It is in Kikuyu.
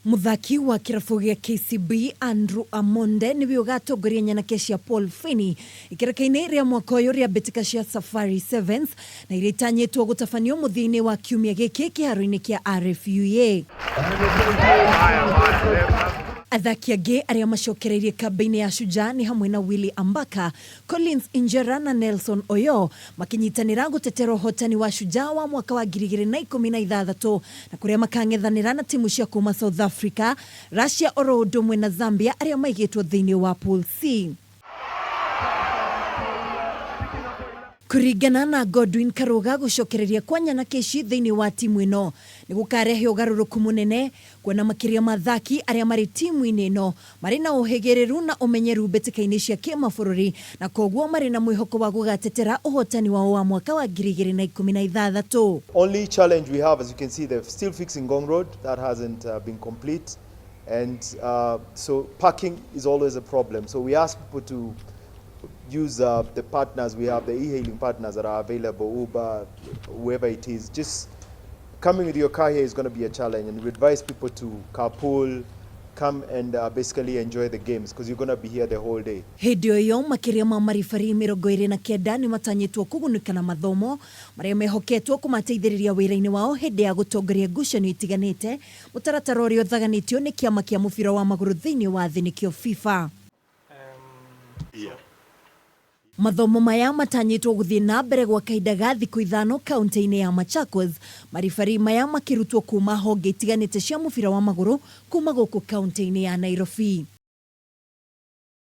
Mũthaki wa kĩrabu gĩa KCB Andrew Amonde nĩwe ũgatongoria nyanake cia Paul Finney ikereka-inĩ rĩa mwaka ũyũ rĩa mbĩtĩka cia Safari Sevens na iria itanyĩtwo gũtabanio mũthia-inĩ wa kiumia gĩkĩ kĩharo-inĩ kĩa RFUEA. Athaki angĩ arĩa macokereirie kambĩ-inĩ ya Shujaa nĩ hamwe na Willy Ambaka, Collins Injera na Nelson Oyoo makĩnyitanĩra gũtetera ũhotani wa Shujaa wa mwaka wa 2016 na kũrĩa makang'ethanĩra na timu cia kuma South Africa, Russia oro ũndũ ũmwe na Zambia arĩa maigĩtwo thĩinĩ wa Pool C. Kũringana na Godwin Karũga gũcokereria kwa nyanake ici thĩinĩ wa timu ĩno nĩ gũkarehe ũgarũrũku mũnene kuona makĩria ma athaki arĩa marĩ timu-inĩ ĩno marĩ na ũhĩgĩrĩru na ũmenyeru mbĩtĩka-inĩ cia kĩmabũrũri na kwoguo marĩ na mwĩhoko wa gũgatetera ũhotani wao wa mwaka wa 2016. Only challenge we have, as you can see, they're still fixing Ngong Road, that hasn't been complete, and so parking is always a problem. So we ask people to use the partners we have, the e-hailing partners that are available, Uber, whoever it is. Just coming with your car here is going to be a challenge, and we advise people to carpool, come and basically enjoy the games because you're going to be here the whole day. Hĩndĩ o ĩyo makĩria ma maribari 29 nĩ matanyĩtwo kũgunĩka na mathomo marĩa mehoketwo kũmateithĩrĩria wĩra-inĩ wao hĩndĩ ya gũtongoria ngucanio itiganĩte, mũtaratara ũrĩa ũthaganĩtio nĩ kĩama kĩa mũbira wa magũrũ thĩinĩ wa thĩ nĩkĩo FIFA. Mathomo maya matanyĩtwo gũthiĩ na mbere gwa kahinda ga thikũ ithano kaunti-inĩ ya Machakos, maribari maya makĩrutwo kuma honge itiganĩte cia mũbira wa magũrũ kuma gũkũ kaunti-inĩ ya Nairobi.